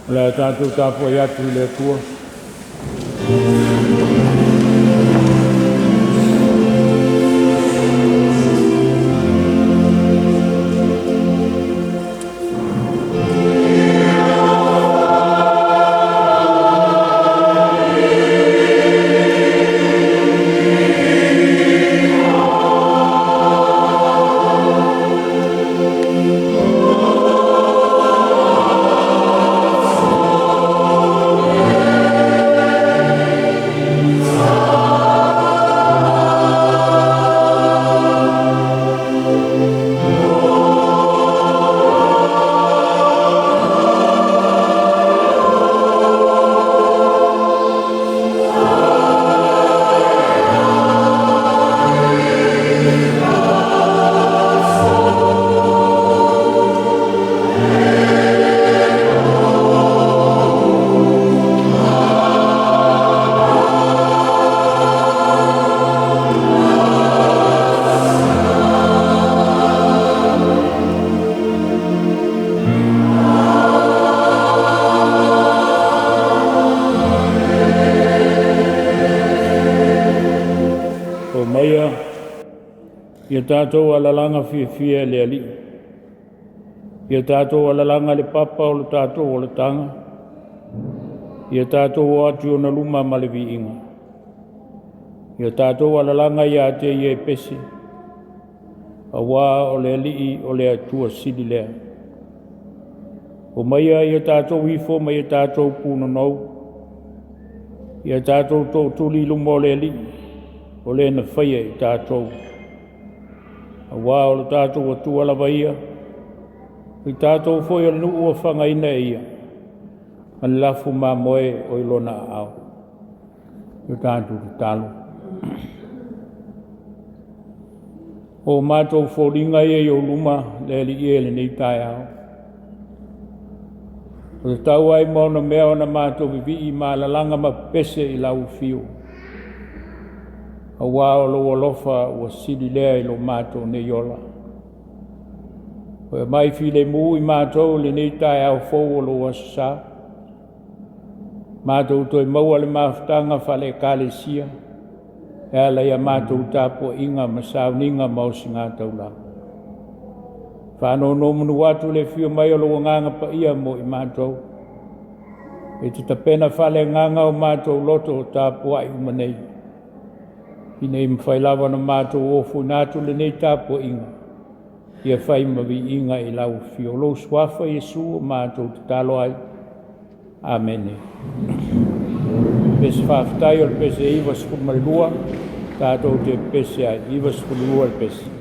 O le a tatou tapuai atu i le Atua. Omaia, ia tatou alalaga fiafia i le Alii, ia tatou alalaga i le papa o lo tatou olataga, ia tatou o atu i ona luma ma le viiga. Ia tatou alalaga ia te Ia e pese, aua o le Alii o le Atua sili lea. Omaia ia tatou ifo ma ia tatou punonou, ia tatou tootuli i luma o le Alii, o Le na faia i tatou, aua o lo tatou Atua lava ia, o i tatou foi o le nuu ua fagaina e Ia, ma le lafu mamoe o i Lona aao. O tatou tatalo. O matou foliga ia i ou luma le Alii e i lenei taeao, e tatau ai ma onomea ona matou vivii ma alalaga ma pepese i lau afio, aua o lou alofa ua sili lea i lo matou nei ola. Toe aumai filemu i matou i lenei taeao fou o lou Aso Sa, matou toe maua le mafutaga faale-Ekalesia e ala i a matou tapuaiga ma sauniga ma osigataulaga. Faanonomanu atu i le afio mai o lou Agaga Paia mo i matou, e te tapena faaleagaga o matou loto o tapuai uma nei, ina ia mafai lava ona matou ofoina atu lenei tapuaiga, ia fai ma viiga i lau afio. O lou Suafa Iesu ua matou tatalo ai. Amene. Pese Faafetai o le pese 92, tatou te pepese ai, 92 le pese.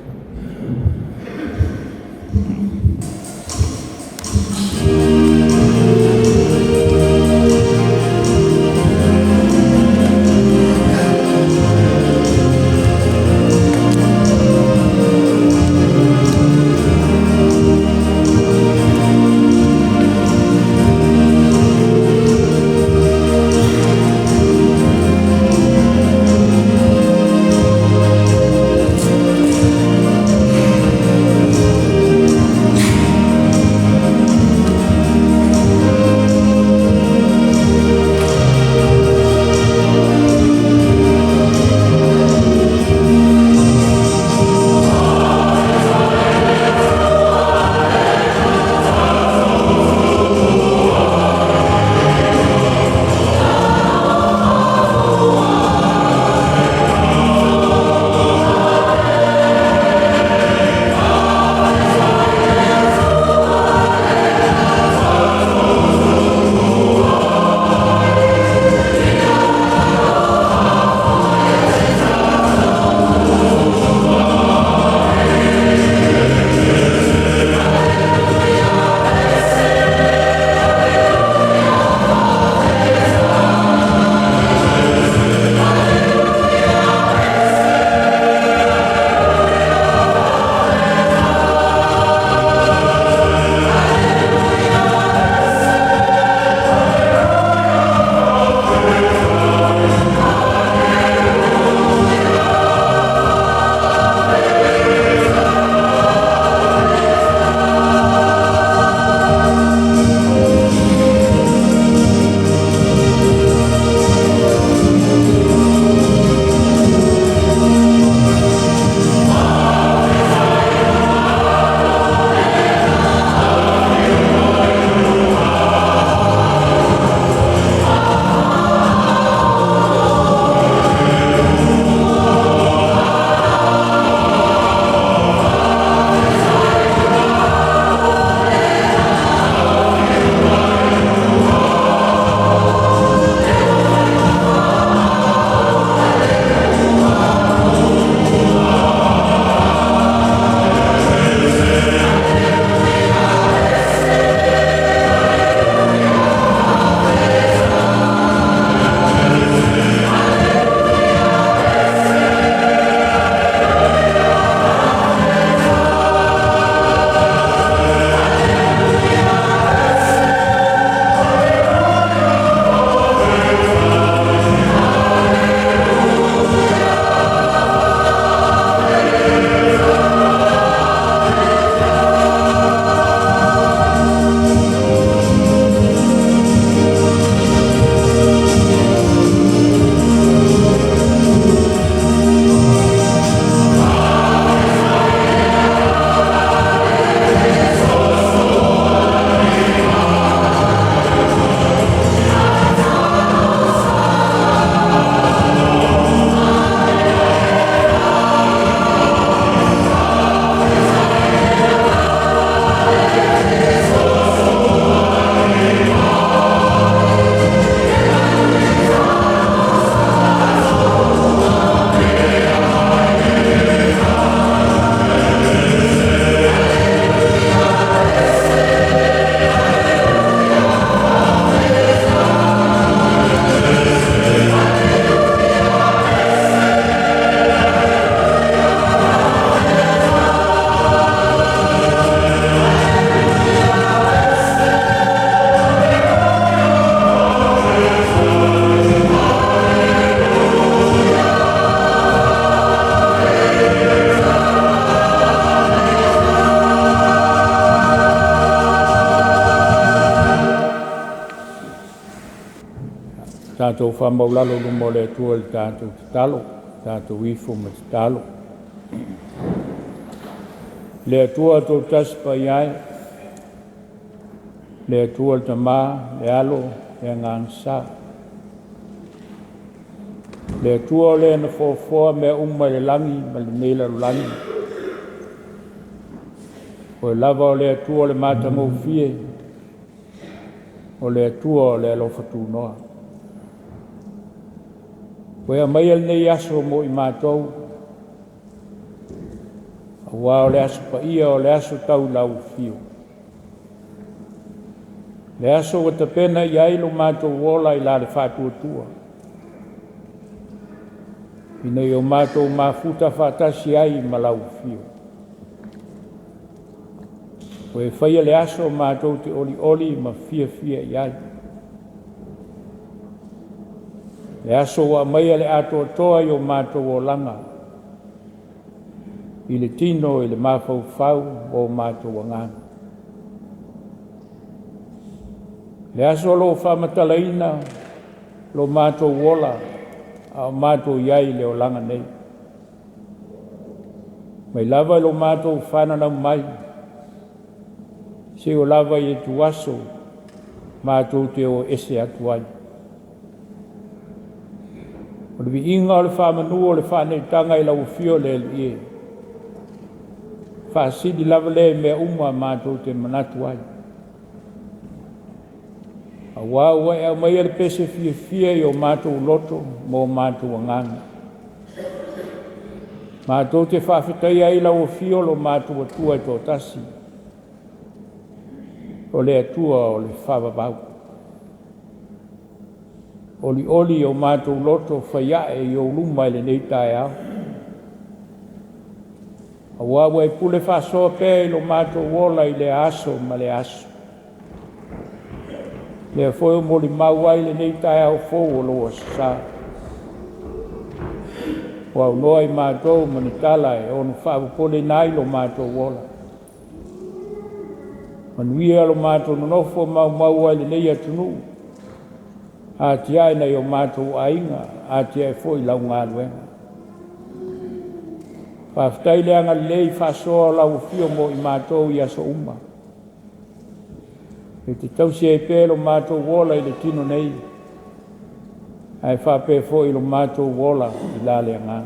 Tatou faamaulalo i luma o le Atua i le tatou tatalo, tatou ifo ma tatalo. Le Atua Toatasi Paia e, le Atua le Tama, le Alo, le Agaga Sa, le Atua o le na foafoa mea uma i le lagi ma lenei lalolagi, Oe lava o le Atua o le matagofie, o le Atua o le alofa tunoa. Ua e aumaia lenei aso mo i matou, aua o le aso paia o le aso tau i lau afio, le aso ua tapena i ai lo matou ola i la le faatuatua, ina ia o matou mafuta faatasi ai ma lau afio. Ua e faia le aso matou te olioli ma fiafia i ai, le aso ua aumaia le atoatoa i o matou olaga, i le tino i le mafaufau ma o matou agaga. Le aso o lo o faamatalaina lo matou ola a o matou i ai i le olaga nei. Mai lava i lo matou fananau mai, seia oo lava i le ituaso matou te o ese atu ai. O le viiga o le faamanu o le faaneetaga i lau afio le Alii e, faasili lava lea i mea uma matou te manatu ai. Aua ua e aumaia le pese fiafia i o matou loto ma o matou agaga. Matou te faafetaia ai lau afio lo matou Atua e toatasi, o le Atua o le faavavau. Olioli o matou loto fai ae i ou luma i lenei taeao, aua ua e pule faasoa pea i lo matou ola i lea aso ma lea aso. Lea foi ua molimau ai lenei taeao fou o lou Aso Sa, ua aunoa i matou ma ni tala e ono faapopoleina ai lo matou ola. Manuia lo matou nonofo maumau ai i lenei atunuu, atiae nai o matou aiga, atiae foi lau galuega. Faafetai le agalelei faasoa o lau afio mo i matou i aso uma, e te tausi ai pea lo matou ola i le tino nei, ae faapea foi lo matou ola i la le agaga.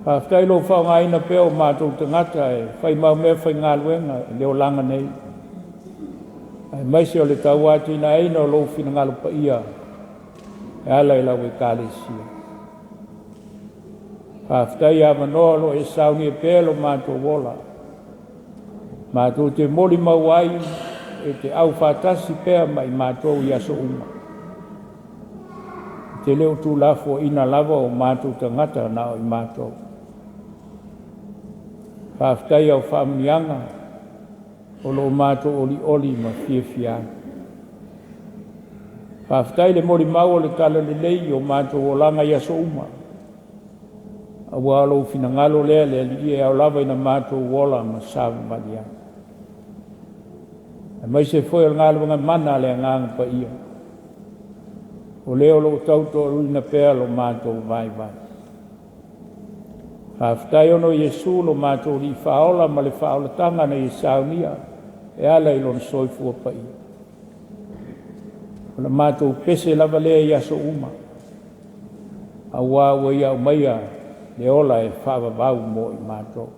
Faafetai i lou faaaogaina pea o matou tagata e fai ma meafaigaluega i le olaga nei, aemaise o le tauatiaeina o lou finagalo paia e ala i lau Ekalesia. Faafetai i avanoa o lo o e saunia pea lo matou ola, matou te molimau ai e te aufaatasi pea ma i matou i aso uma. E te le o tuulafoaiina lava o matou tagata na o i matou. Faafetai i au faamanuiaga o lo o matou olioli ma fiafia ai. Faafetai i le molimau o le talalelei i o matou olaga i aso uma, aua o lou finagalo lea le Alii e ao lava ina matou ola ma savavali ai. Aemaise foi o le galuega mana a le Agaga Paia, o le o lo o tautoaluaina pea lo matou vaivai. Faafetai ona o Iesu lo matou Alii Faaola ma le faaolataga na Ia saunia e ala i Lona soifua paia. O le matou pese lava lea i aso uma, aua ua Ia aumaia le ola e faavavau mo i matou.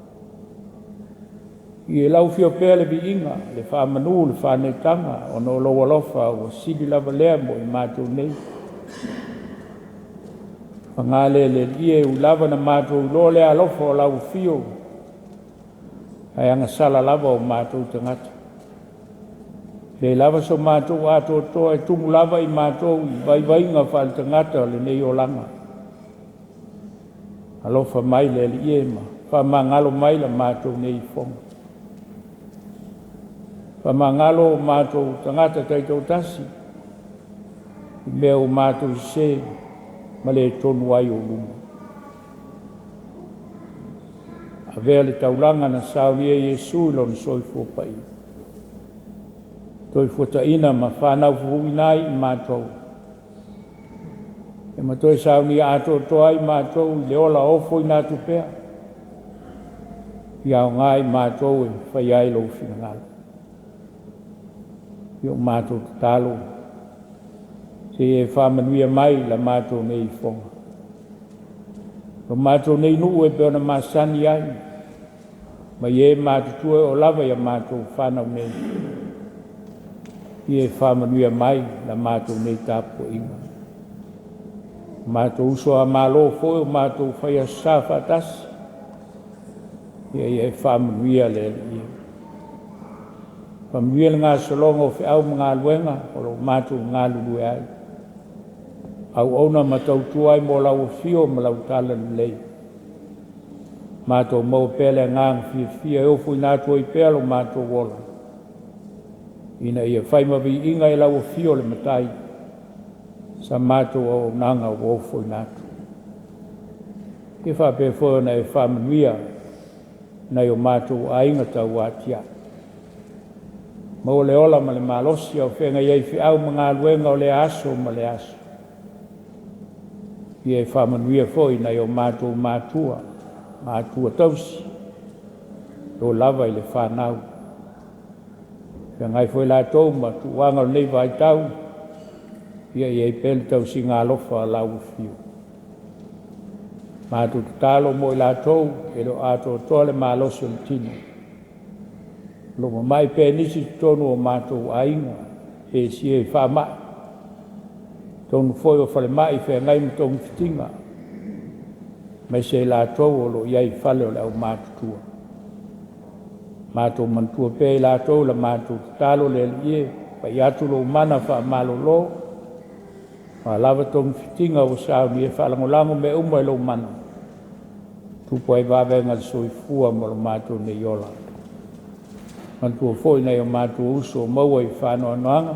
Ia i lau Afio pea le viiga, le faamanu, le faaneetaga, ona o lou alofa ua sili lava lea mo i matou nei. Paga lea le Alii e, e ui lava ina matou iloa le alofa o lau afio, ae agasala lava o matou tagata. E leai lava so matou atoatoa, e tumu lava i matou i vaivaiga faaletagata o lenei olaga. Alofa mai le Alii e ma faamagalo mai la matou nei ifoga. Faamagalo o matou tagata taitoatasi i mea ua matou sese ma le tonu ai i ou luma. Avea le taulaga na saunia ai Iesu i lona soifua paia, Toefuataiga ma fanau fofouina ai i matou. E ma toe saunia atoatoa ai matou i le ola ofoina atu pea, ia aoga i matou e faia ai lou finagalo. I o matou tatalo, seia e faamanuia mai i la matou nei ifoga. Lo matou nei nuu e pei ona masani ai, mai e matutua e oo lava ia matou fanau nei, ia e faamanuia mai la matou nei tapuaiga. O matou uso a Malo foi ua matou fai Aso Sa faatasi, ia ia e faamanuia le Alii e. Faamanuia le gasologa o feau ma galuega o lo o matou galulue ai, auauna ma tautua ai mo lau afio ma lau talalelei, matou maua pea le agaga fiafia e ofoina atu ai pea lo matou ola, ina ia fai ma viiga i lau afio le Matai sa matou auaunaga ua ofoina atu. Ia faapea foi ona e faamanuia nai o matou aiga tauatiae, maua le ola ma le malosi a o feagai ai i feau ma galuega o lea aso ma lea aso. Ia e faamanuia foi i nai o matou matua, matua tausi, e oo lava i le fanau, feagai foi latou ma tuuaga o lenei vaitau, ia i ai pea le tausiga alofa a lau Afio. Matou tatalo mo i latou e le o atoatoa le malosi o le tino, o lo o mamai pea nisi i totonu o matou aiga, pesia i faamai, totonu foi o falemai feagai ma togafitiga, aemaise i latou o lo o i ai i fale o le aumatutua. Matou manatua pea i latou i la matou tatalo le Alii e, pai atu lou mana faamalolo, o a lava togafitiga ua saunia, faalagolago mea uma i lou mana e tupu ai vavega o le soifua ma lo matou nei ola. Manatua foi nai o matou uso o maua i faanoanoaga,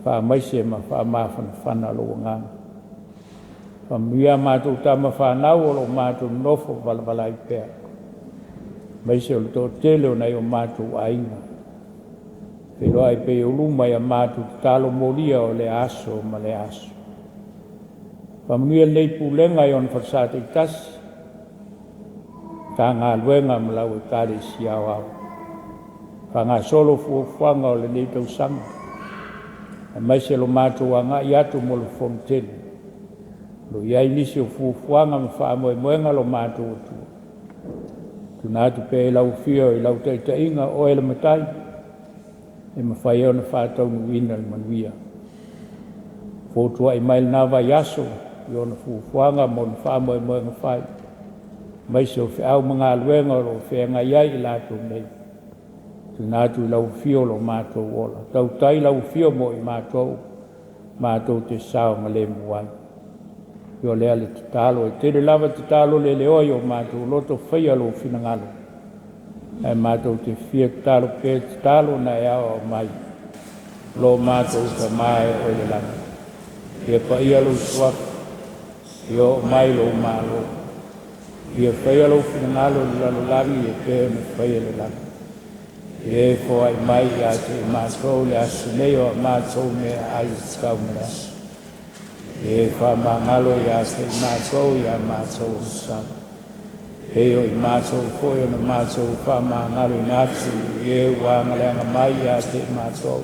faamaise ma faamafanafana lou agaga. Faamanuia a matou tama fanau o lo o matou nonofo ma valavala ai pea, aemaise o le toatele o nai o matou aiga. Feiloai pea i ou luma i a matou tatalo molia o lea aso ma lea aso. Faamanuia lenei Pulega i ona falesa taitasi, Matagaluega ma lau Ekalesia Aoao. Faagasolo fuafuaga o lenei tausaga aemaise lo matou agai atu mo le Fonotele. O lo o i ai nisi o fuafuaga ma faamoemoega lo matou Atua, tuuina atu pea i lau Afio i lau taitaiga, o Oe le Matai e mafai ona faataunuuina le manuia. Fotuai mai lena vaiaso i ona fuafuaga ma ona faamoemoega fai, aemaise o feau ma galuega o lo o feagai ai i latou nei, tuuina atu i lau Afio lo matou ola. Tautai lau Afio mo i matou, matou te saogalemu ai. O lea le tatalo, e tele lava tatalo leleoa i o matou loto, faia lou finagalo, ae matou te fia tatalo pea i le tatalo na e aoao mai. Lo matou Tama e oo i le lagi, ia paia lou Suafa, ia oo mai lou Malo, ia faia lou finagalo i le lalolagi e pei ona faia i le lagi. Ia e foai mai ia te i matou le aso nei o a matou meaai e tatau ma le aso. Ia e faamagalo ia te i matou i a matou sala, pei o i matou foi ona matou faamagaloina atu i e ua agaleaga mai ia te i matou.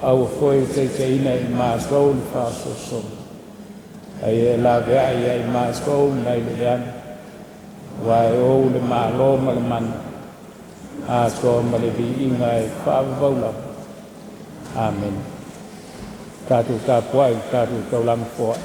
Aua foi e taitaiina i matou i le faasoasoga, ae ia e laveai ia i matou mai le leaga, aua e ou le Malo ma le mana, atoa ma le viiga e faavavau lava. Amene. Tatou tapuai i le tatou taulaga foai.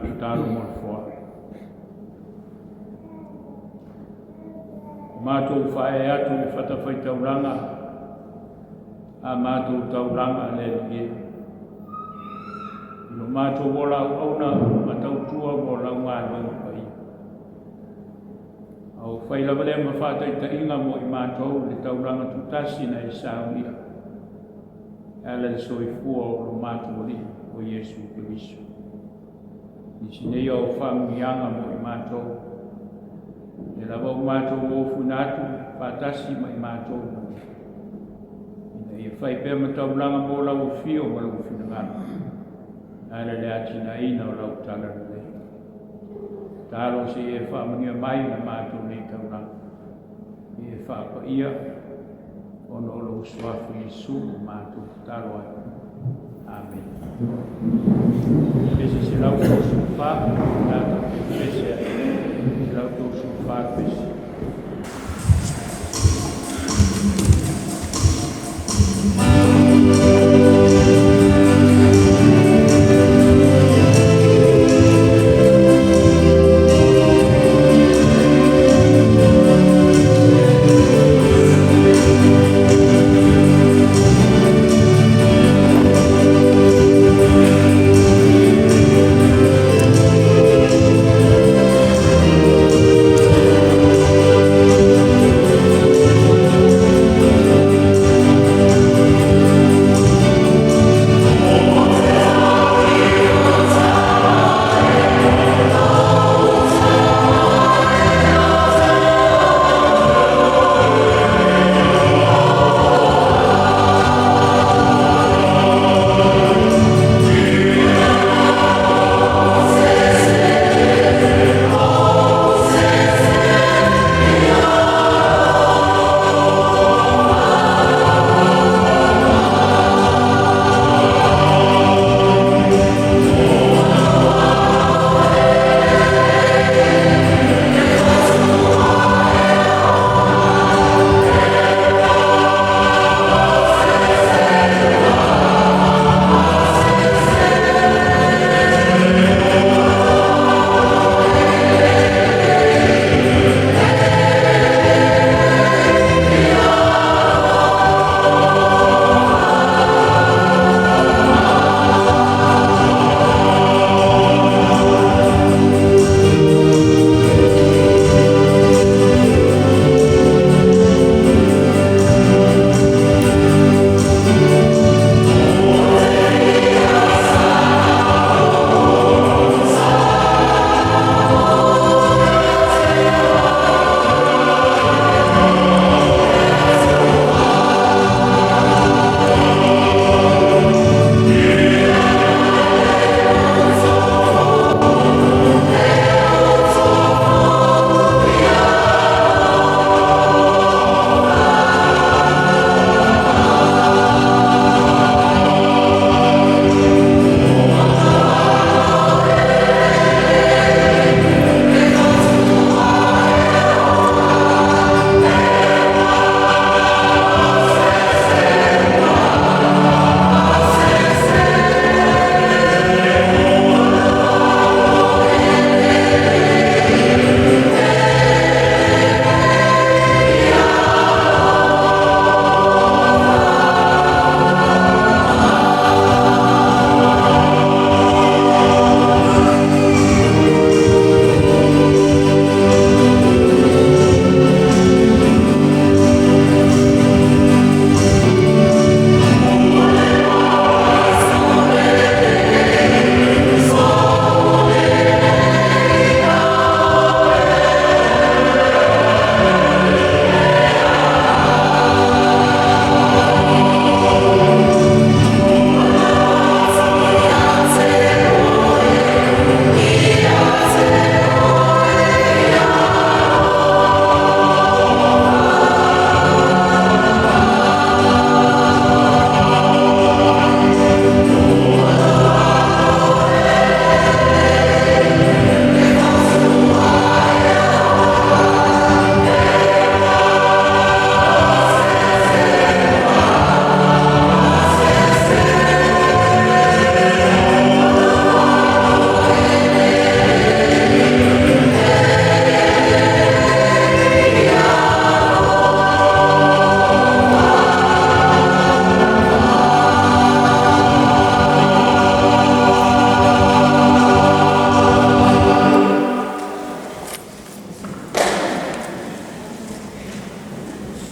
tatalo mo le foai. Ua matou faaee atu i le fatafaitaulaga a matou taulaga le Alii e. I lo matou ola auauna ma tautua mo lau galuega paia. A ua fai lava lea ma faataitaiga mo i matou i le taulaga tutasi na e saunia e ala i le soifua o lo matou Alii o Iesu Keriso. Nisi nei o faamanuiaga mo i matou, lea lava ua matou ofuina atu faatasi ma i matou, ina ia fai pea ma taulaga mo lau afio ma lou finagalo, e ala i le atinaeina o lau talalelei. Tatalo se i e faamanuia mai i le matou nei taulaga, i e faapaia ona o lou Suafa Iesu ua matou tatalo ai. Amene. Pese 134, tatou te pese ai. 134 pese.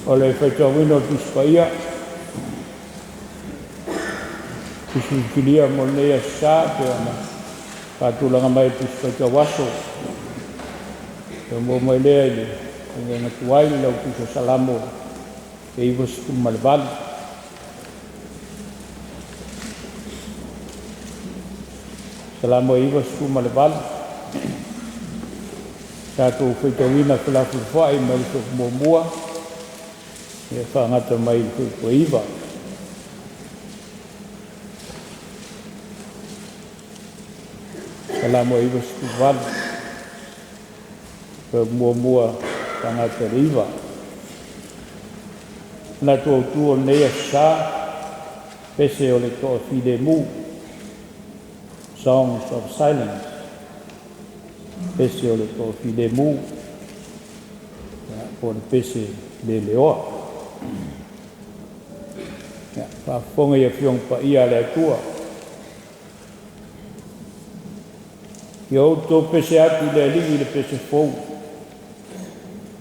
O le faitauina o le Tusi Paia, Tusi Filifilia mo lenei Aso Sa, e pei ona faatulaga mai i le Tusi Faitau Aso. E muamua mai lea i le faiga tuai i lau Tusi o Salamo e 98. Salamo e 98, tatou faitauina felafolafoai mai le fuaiupu muamua e faagata mai le fuaiupu e 9. Salamo e 98, fuaiupu muamua faagata i le 9. Manatu autu o lenei Aso Sa, pese o le toafilemu, Songs of Silence, pese o le toafilemu, po o le pese leleoa. Ia, faafofoga i Afioga Paia a le Atua. Ia outou pese atu i le Alii i le pese fou,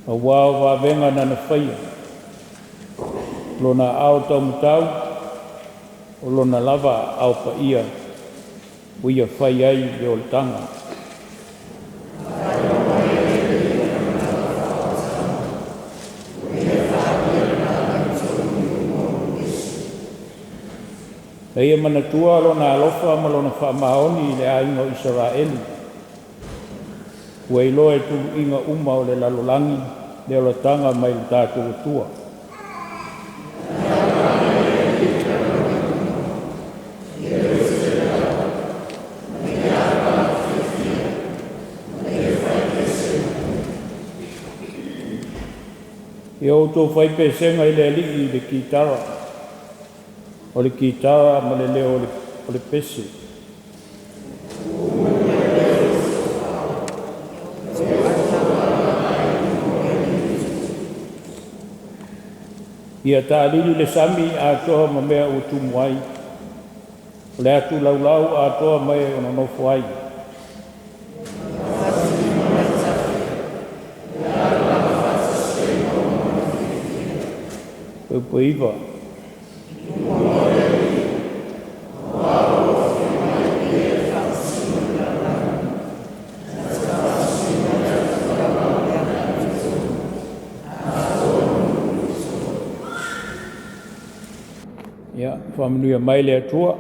aua o vavega na na faia, Lona aao taumatau, o Lona lava aao paia, ua Ia fai ai le olataga. Na Ia manatua Lona alofa ma Lona faamaoni i le aiga o Isaraelu, ua iloa e tuluiga uma o le lalolagi le olataga mai le tatou Atua. Ia outou fai pesega i le Alii i le kitara, o le kitara ma le leo o le pese. Ia taalili le sami atoa ma mea ua tumu ai, o le atu laulau atoa ma e o nonofo ai. Upu 9. Ia, faamanuia mai le Atua,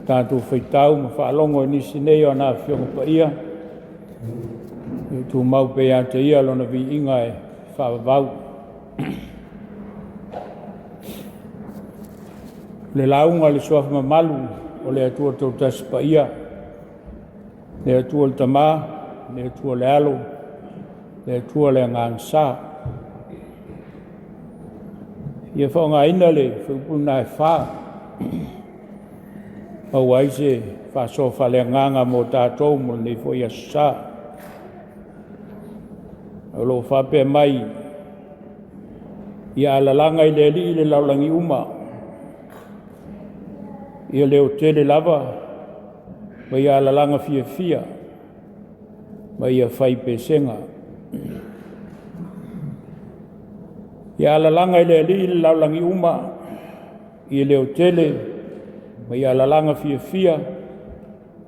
tatou faitau ma faalogo i nisi nei o ana Afioga Paia, ia tumau pea ia te Ia Lona viiga e faavavau. Le lauga i le Suafa mamalu o le Atua Toatasi Paia, le Atua le Tama, le Atua le Alo, le Atua le Agaga Sa. Ia faaaogaina le fuaiupu lena e 4, maua ai se faasoa faaleagaga mo tatou mo lenei foi Aso Sa. O lo o faapea mai, ia alalaga i le Alii le lalolagi uma, ia leotele lava, ma ia alalaga fiafia, ma ia fai pesega. Ia alalaga i le Alii le lalolagi uma, ia leotele, ma ia alalaga fiafia,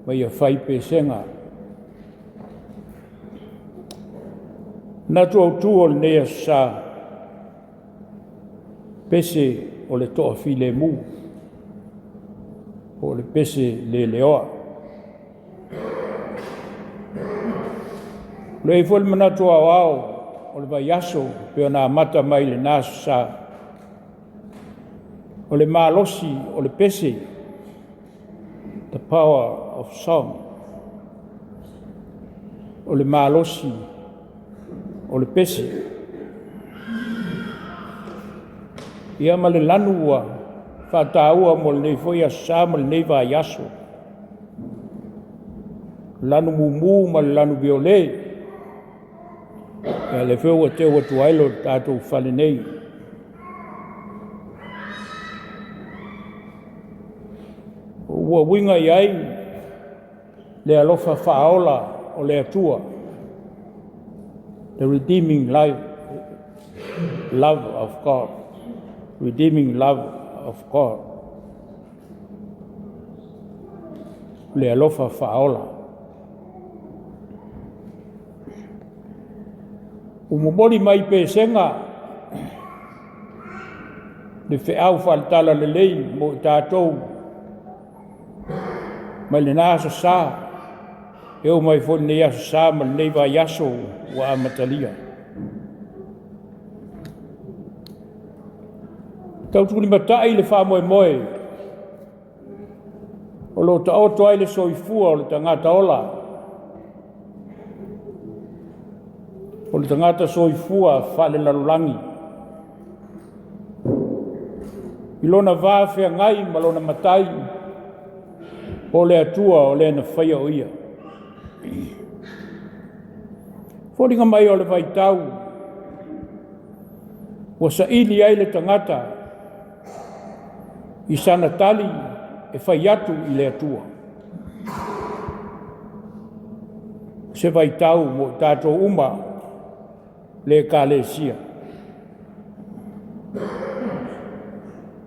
ma ia fai pesega. Manatu autu o lenei Aso Sa, pese o le toafilemu, po o le pese leleoa. O le i ai foi le manatu aoao o le vaiaso pei ona amata mai i lena Aso Sa, o le malosi o le pese, the power of song. O le malosi o le pese. Ia ma le lanu ua faataua mo lenei foi Aso Sa ma lenei vaiaso. Lanu mumu ma le lanu viole. Ia lea foi ua teu atu ai lo tatou fale nei. Ua uiga i ai le alofa faaola o le Atua, the redeeming life, Love of God, Redeeming Love of God, le alofa faaola. Ua momoli mai pesega le feau faale-talalelei mo i tatou mai lena aso Sa e oo mai foi i lenei aso Sa ma lenei vaiaso ua amatalia. Tautulimatai le faamoemoe o lo o taoto ai le soifua o le tagata ola, o le tagata soifua faalelalolagi, i lona va feagai ma lona Matai, o le Atua o le na faia o ia. Foliga mai o le vaitau ua saili ai le tagata i sana tali e fai atu i le Atua. O se vaitau mo i tatou uma le Ekalesia.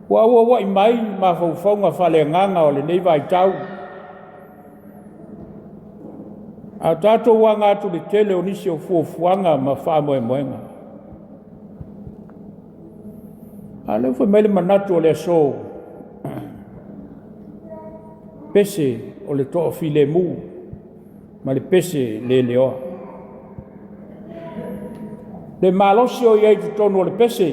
Ua auauai mai mafaufauga faaleagaga o lenei vaitau, a o tatou aga atu i le tele o nisi o fuafuaga ma faamoemoega. A o lea ua fai mai le manatu o le aso, pese o le toafilemu ma le pese leleoa. Le malosi o i ai i totonu o le pese,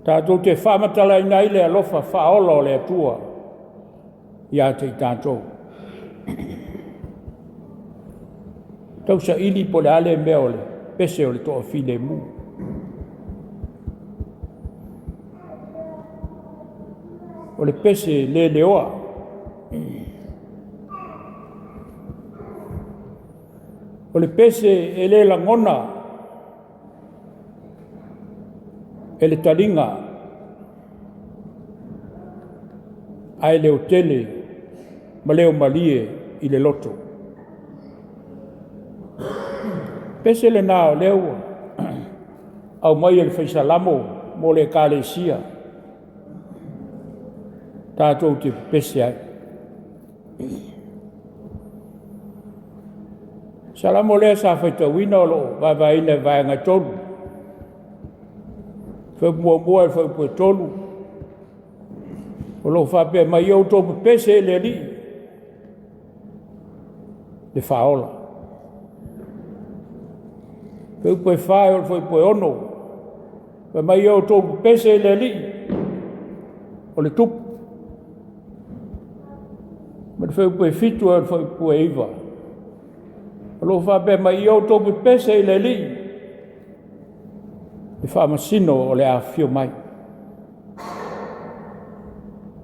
tatou te faamatalaina ai le alofa faaola o le Atua ia te i tatou. Tausaili po o le a lea mea o le pese o le toafilemu. O le pese leleoa. O le pese e le lagona e le taliga ae leotele ma leomalie i le loto. Pese lena o lea ua aumai e le Fai Salamo mo le Ekalesia tatou te pepese ai. Salamo lea sa faitauina o lo o vaevaeina i vaega e 3. Fuaiupu 1 i le fuaiupu 3, o lo o faapea mai, “Ia outou pepese i le Alii, le Faaola.” Fuaiupu 4 e oo i le fuaiupu 6, fai mai, “Ia outou pepese i le Alii, o le Tupu.” Ma le fuaiupu 7 e oo i le fuaiupu 9, o lo o faapea mai, “Ia outou pepese i le Alii, le Faamasino o le a afifio mai.”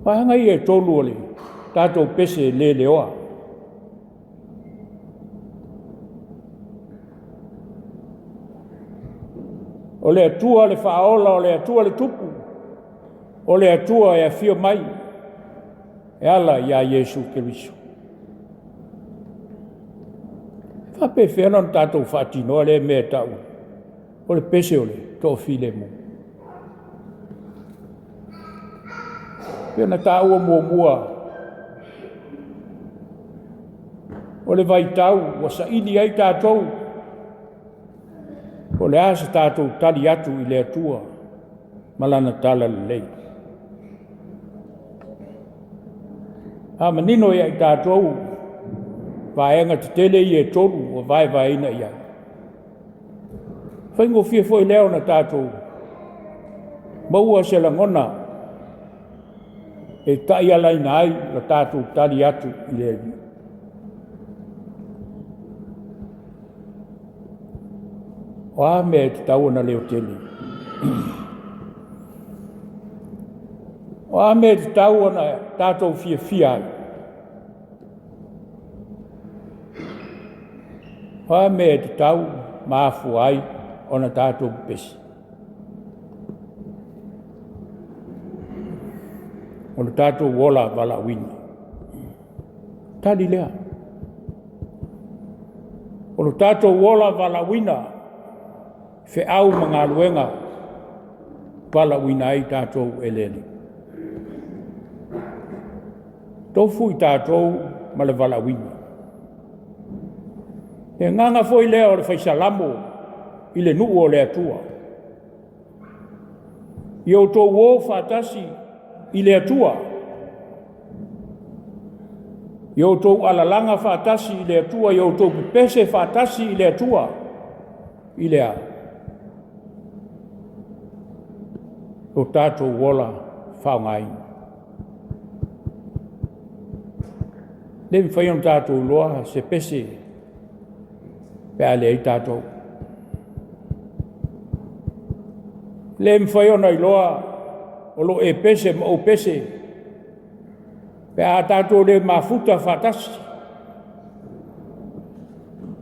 O vaega ia e 3 o le tatou pese leleoa. O le Atua le Faaola, o le Atua le Tupu, o le Atua e afio mai e ala ia Iesu Keriso. E faapefea ona tatou faatinoa lea mea e tau o le pese o le toafilemu? E pei ona taua muamua, o le vaitau ua saili ai tatou po o le a se tatou tali atu i le Atua ma Lana talalelei. A manino ia i tatou vaega tetele ia e 3 ua vaevaeina i ai, e faigofie foi lea ona tatou maua se lagona e taialaina ai le tatou tali atu i le Alii. O a mea e tatau ona leotele? O a mea e tatau ona tatou fiafia ai? O a mea e tatau ma afua ai ona tatou pepesi? O le tatou ola valaauina. Tali lea. O lo tatou ola valaauina. feau ma galuega valaauina ai tatou e le Alii. Tofu i tatou ma le valaauina. O le agaga foi lea o le fai Salamo i le nuu o le Atua, ia outou o faatasi i le Atua, ia outou alalaga faatasi i le Atua, ia outou pepese faatasi i le Atua, i le a? Lo tatou ola faaaogaina. E le mafai ona tatou iloa se pese pe a leai tatou. E le mafai ona iloa o lo e pese ma ou pese pe a tatou le mafuta faatasi.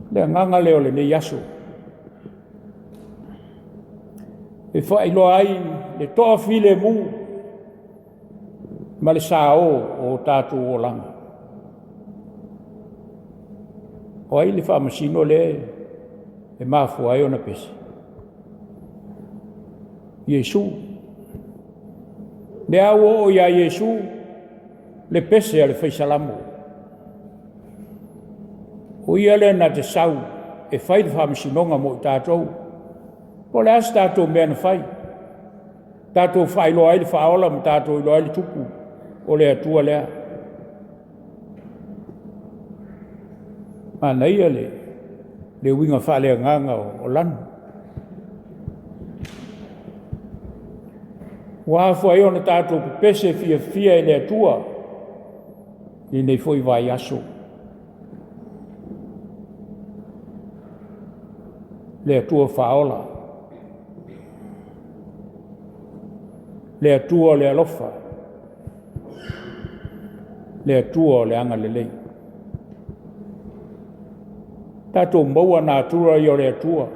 O le agaga lea o lenei aso, e faailoa ai le toafilemu ma le sao o tatou olaga. O ai le faamasino lea e mafua ai ona pese? O Iesu. O lea ua oo ia Iesu le pese a le fai Salamo. O Ia lea na te sau e fai le faamasinoga mo i tatou. Po o le a se tatou mea na fai, tatou faailoa ai le Faaola ma tatou iloa ai le Tupu, o le Atua lea. Manaia le uiga faaleagaga o lanu. Ua afua ai ona tatou pepese fiafia i le Atua i lenei foi vaiaso. Le Atua Faaola, le Atua o le alofa, le Atua o le agalelei. Tatou maua natura ia o le Atua,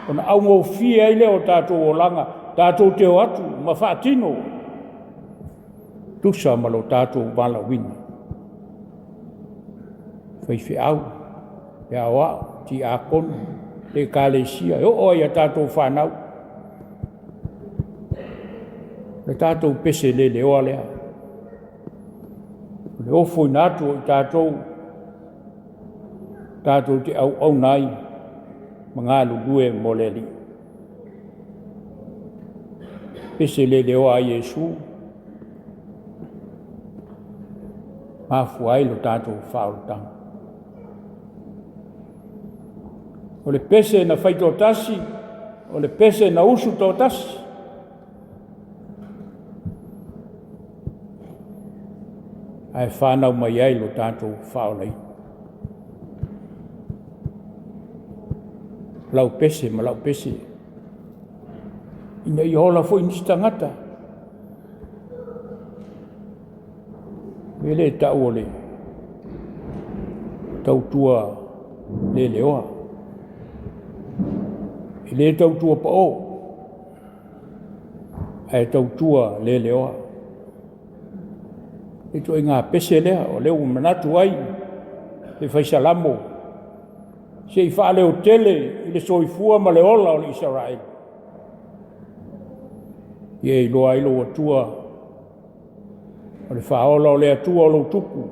ona augofie ai lea o tatou olaga tatou te o atu ma faatino e tusa ma lo tatou valaauina. Faifeau, aoao, tiakono, ekalesia, e oo lava ia tatou fanau. O le tatou pese leleoa lea, o le ofoina atu o i tatou tatou te auauna ai ma galulue mo le Alii. Pese leleoa ai Iesu, mafua ai lo tatou faaolataga. O le pese na faitoatasi, o le pese na usu toatasi, ae fanau mai ai lo tatou faaolaina. Lau pese ma lau pese, ina ia ola foi nisi tagata. O le mea lea e tau o le tautua leleoa. E le tautua pao, ae tautua leleoa. O le ituaiga pese lea o lea ua manatu ai le fai Salamo, se i faaleotele i le soifua ma le ola o le Isaraelu, ia e iloa ai lou Atua, o le Faaola o le Atua o lou Tupu,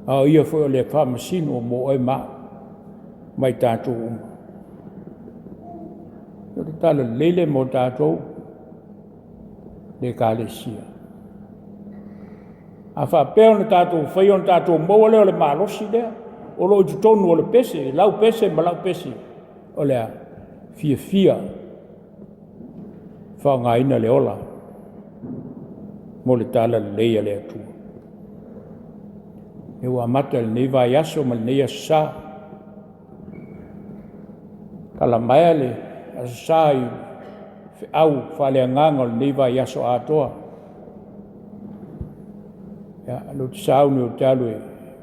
a o Ia foi o le Faamasino mo oe ma au, ma i tatou uma. O le tala lelei lea mo tatou le Ekalesia. A faapea ona tatou faia ona tatou maua lea o le malosi lea o lo o i totonu o le pese, lau pese ma lau pese, o le a? Fiafia e faaaogaina le ola mo le talalelei a le Atua. Lea ua amata i lenei vaiaso ma lenei Aso Sa. Talamaea le Aso Sa i feau faaleagaga o lenei vaiaso atoa. Ia, o lea ou te sauni ou te alu e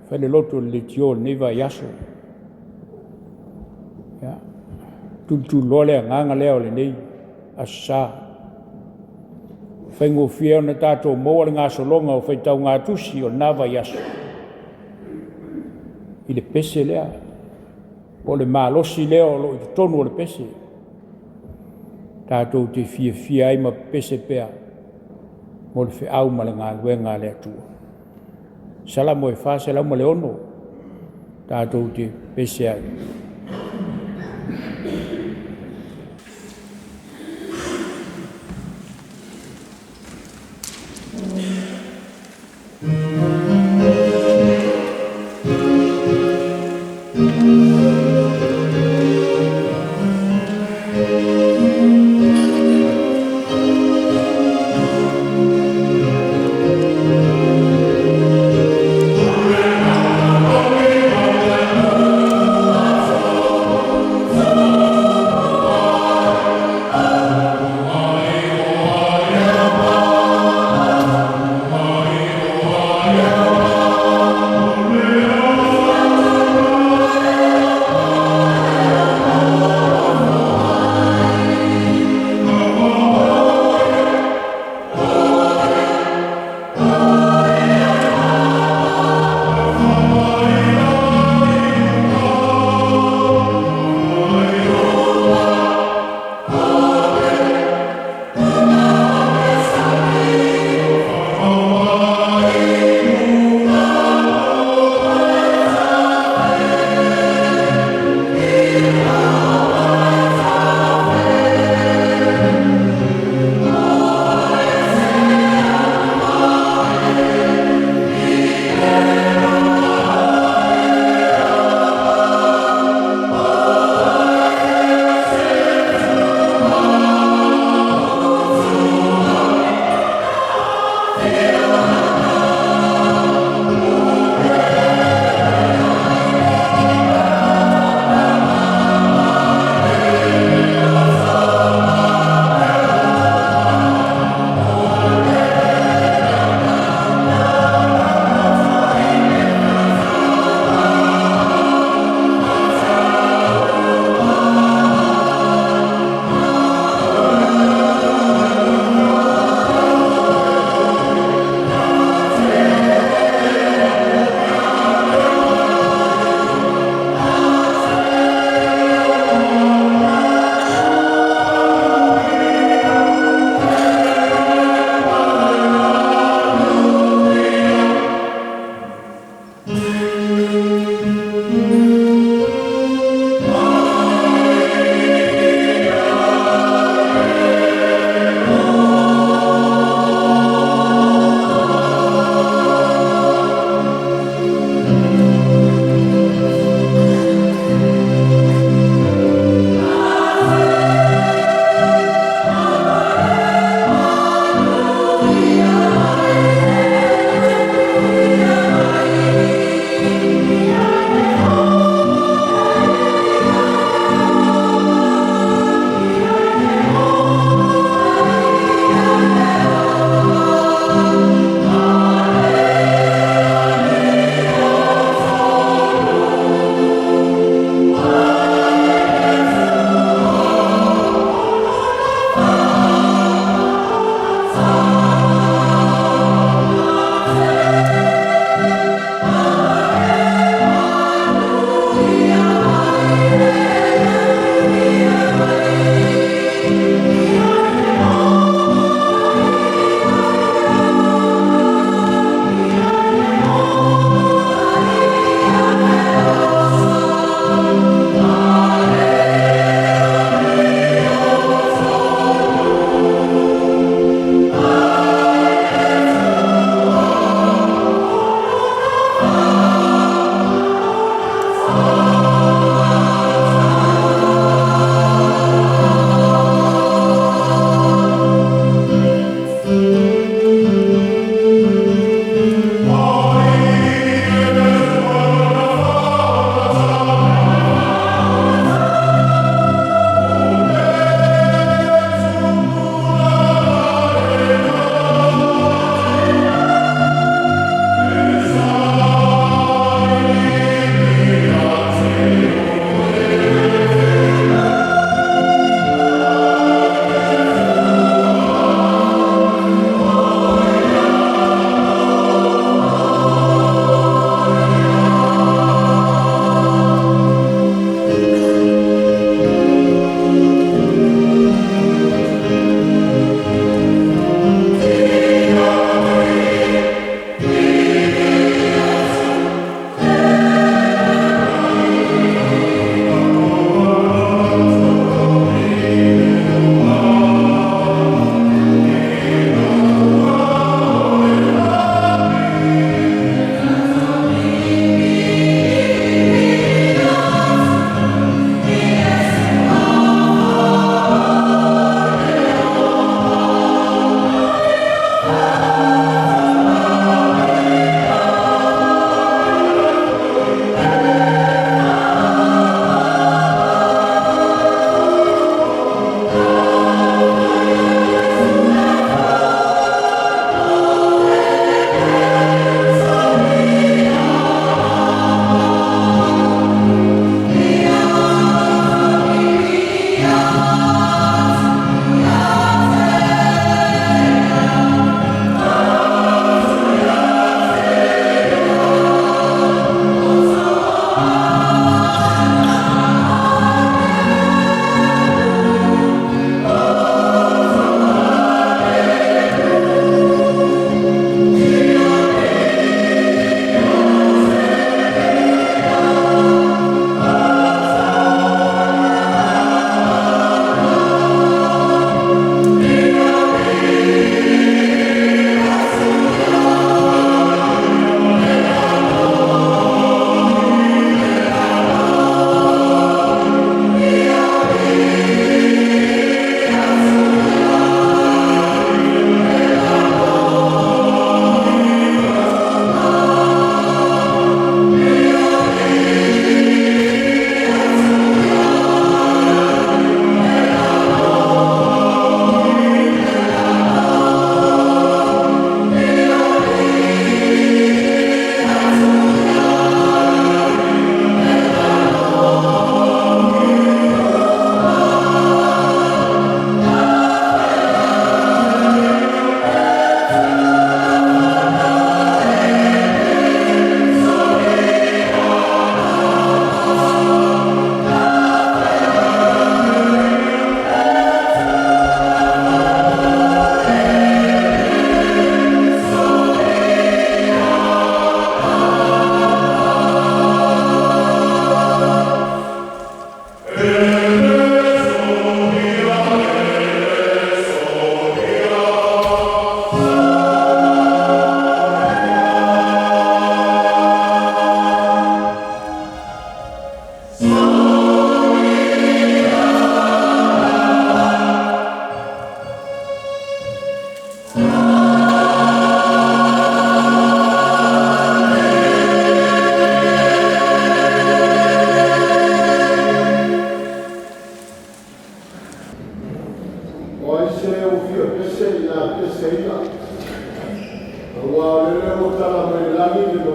fai le loto i le leitio i lenei vaiaso. Ia, tulituliloa le agaga lea o lenei Aso Sa. E faigofie ona tatou maua le gasologa o faitauga tusi o lena vaiaso i le pese lea. Po o le malosi lea o lo o i totonu o le pese, tatou te fiafia ai ma pepese pea mo le feau ma le galuega a le Atua. Salamo e 406 tatou te pepese ai.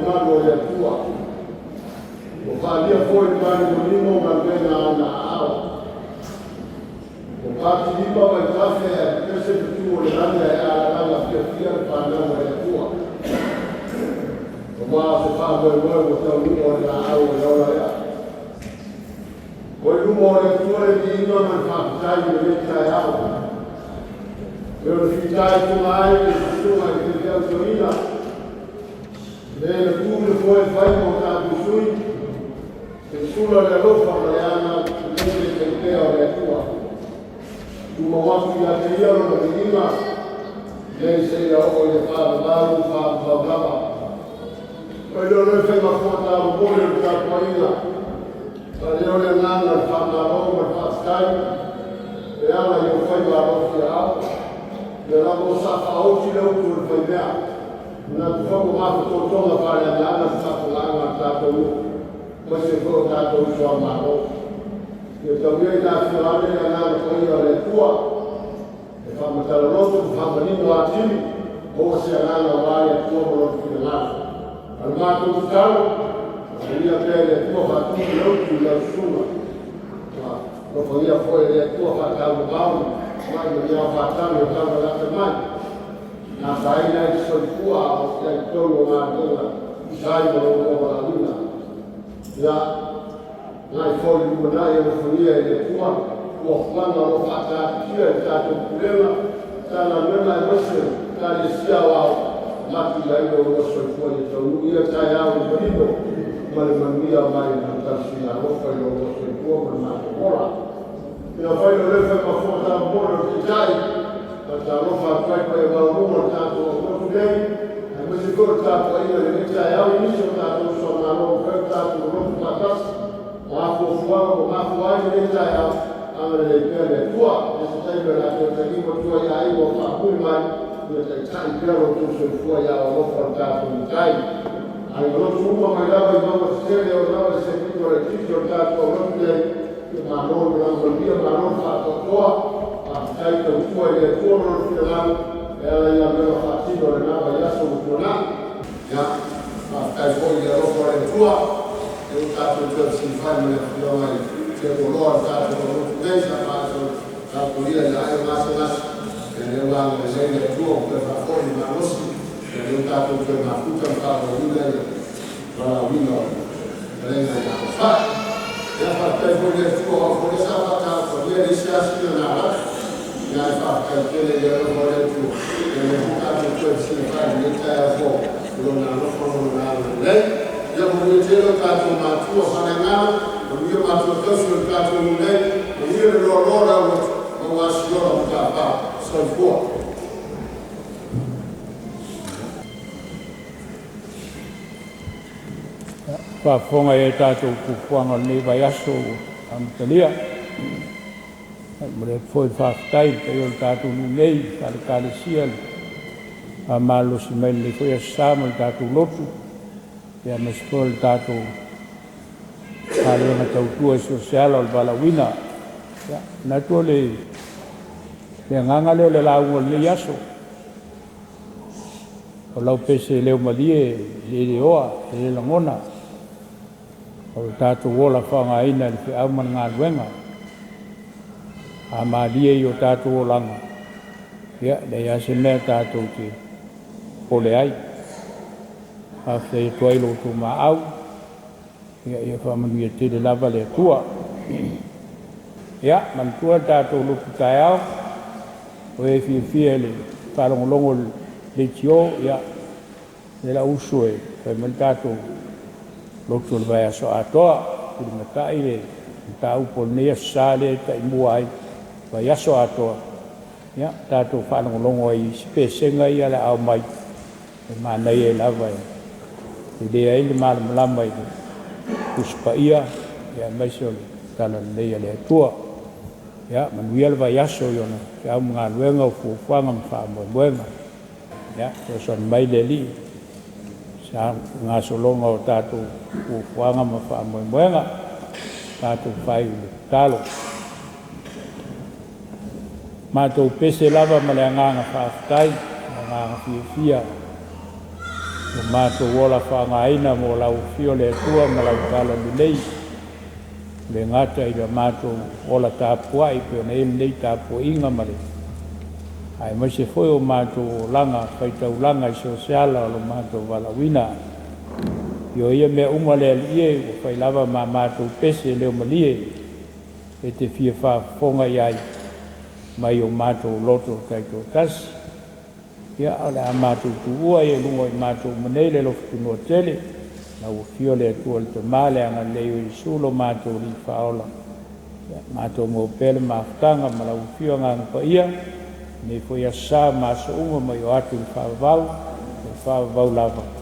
mamalu o le Atua. Ua faalia foi le malimolimo galuega a ona aao. Ua patilima vaitafe ae pepese fetu o le lagi ae alalaga fiafia le fanau a le Atua. Aua o se faamoemoe ua taunuu o le laau o le ola lea. O i luma o le Atua le viiga ma le faafetai i lenei taeao. E o le fitaituga ai le susuga i le faifeau toeaina, le na tu le foe fai ma o tatou sui, e sula le alofa ma le agalelei le faipea o le Atua. Tumau atu ia te ia lona viiga, nei seia oo i le faavavau faavavau lava. O le o le fai mafua tāmomoli o le tapuaiga, a lea o le agaga o le faamalo ma le faafetai, e ala i o faiva alofi ao. Ia lava o sa faaoti le utu o le faimea, manatu foi ua mafatotoga faaleagaga le faafofogaaga a le tatou nuu, aemaise foi o tatou uso a Malo. Ia tauia ina afio ane le agaga paia o le Atua, e faamatala loto ma faamanino atili, maua se agaga aua le Atua ma lona finagalo. A o le matou tatalo, faamanuia pea e le Atua faatumu le utu i lau susuga. Alofagia foi e le Atua faataumamao mai maniao faatali o taulalata mai, na afaina ai le soifua a o i ai totonu o galuega tusa ai ma lou valaauina. Ia, nai foi le lumanai alofagia e le Atua, fuafuaga o lo o faataatitia e le tatou Pulega, Matagaluega aemaise Ekalesia Aoao, avatu i ai lo oulua soifua ia taunuu ia taeao i le manino ma le manuia mai lana tausiga alofa i lo oulua soifua ma le matou ola. Ia fai o le fai mafua taumoli o le Taitai, faatalofa atu ai paia maualuga o le tatou aulotu nei, aemaise foi o le tapuaiga i lenei taeao i nisi o tatou uso a Malo ua mafai ona tatou lotu faatasi. O a fuafuaga ua mafua ai lenei taeao, agalelei pea le Atua. I se taimi o le a toe taliu atu ai aiga o faapuli mai, ia taitai pea lo outou soifua i aao alofa o le tatou Matai. Aiga lotu uma mai lava i mauga tetele o lava i se pito laitiiti o le tatou aulotu nei, ia malo le malaga manuia, malo le faatoatoa, faafetai tautua i le Atua ma lona finagalo e ala i galuega faatino o lena vaiaso ua tuanai. Ia, faafetai foi i le alofa o le Atua, e ua tatou toe fesilafai ma le afioga i Tiapoloa o le tatou aulotu nei sa faatautaia i ae o gasegase. Ia lea ua agalelei le Atua ua toe faafoi le malosi, ia lea ua tatou toe mafuta ma faaauauina le valaauina o le fetalaiga ia Alofai. Ia, faafetai foi i le Atua o au foi lea sa faatautaia le isi asina na alu atu. Ia, ae faafetai tele i le alofa o le Atua, ia lea foi tatou toe fesilafai i lenei taeao fou i lona alofa ma lona agalelei. Ia manuia tele o tatou matua faaleagaga, manuia matua tausi o le tatou nuu nei, manuia le loaloa o le aulotu, maua Siona matapa. Soifua. Faafofoga i a tatou fuafuaga o lenei vaiaso ua amatalia. Momoli atu foi le faafetai i le paia o le tatou nuu nei faale-Ekalesia le faamalolosi mai i lenei foi Aso Sa ma le tatou lotu, ia aemaise foi o le tatou galuega tautua i so o se ala o le valaauina. Ia, manatu o le agaga lea o le lauga o lenei aso. O lau pese leo malie e le leoa, e le lagona, o le tatou ola faaaogaina i le feau ma le galuega. A malie i o tatou olaga, ia, e leai lava se mea tatou te popole ai. Faafetai atu ai i lo outou maau, ia faamanuia tele lava le Atua. Ia, manatua le tatou lotu taeao, o e fiafia i le faalogologo i le leitio, ia, lea la uso e fai mai le tatou lotu o le vaiaso atoa, tulimatai le mataupu o lenei Aso Sa lea e taimua ai vaiaso atoa, ia, tatou faalogologo ai i isi pesega ia o le a aumai, e manaia lava e tele ai le malamalama i le Tusi Paia, ia aemaise o le Talalelei a le Atua. Ia, manuia le vaiaso i ona feau ma galuega, o fuafuaga ma faamoemoega. Ia, fesoasoani mai le Alii i gasologa o tatou fuafuaga ma faamoemoega. Tatou fai le tatalo. Matou pese lava ma le agaga faafetai, le agaga fiafia. O matou ola faaaogaina mo lau Afio le Atua ma lau talalelei, e le gata i le matou ola tapuai pei ona i ai lenei tapuaiga ma le aemaise foi o matou olaga faitaulaga i so o se ala o lo matou valaauina. O ia mea uma le Alii e, ua fai lava ma matou pese leomalie e te fia faafofoga i ai mai o matou loto taitoatasi. Ia, o le a matou tuua ia i luga o i matou uma nei le alofa tunoa tele, lau Afio le Atua le Tama, le agalelei o Iesu lo matou Alii Faaola. Ia, matou maua pea le mafutaga ma lau Afio Agaga Paia, lenei foi aso Sa ma aso uma mai o atu i le faavavau, le faavavau lava.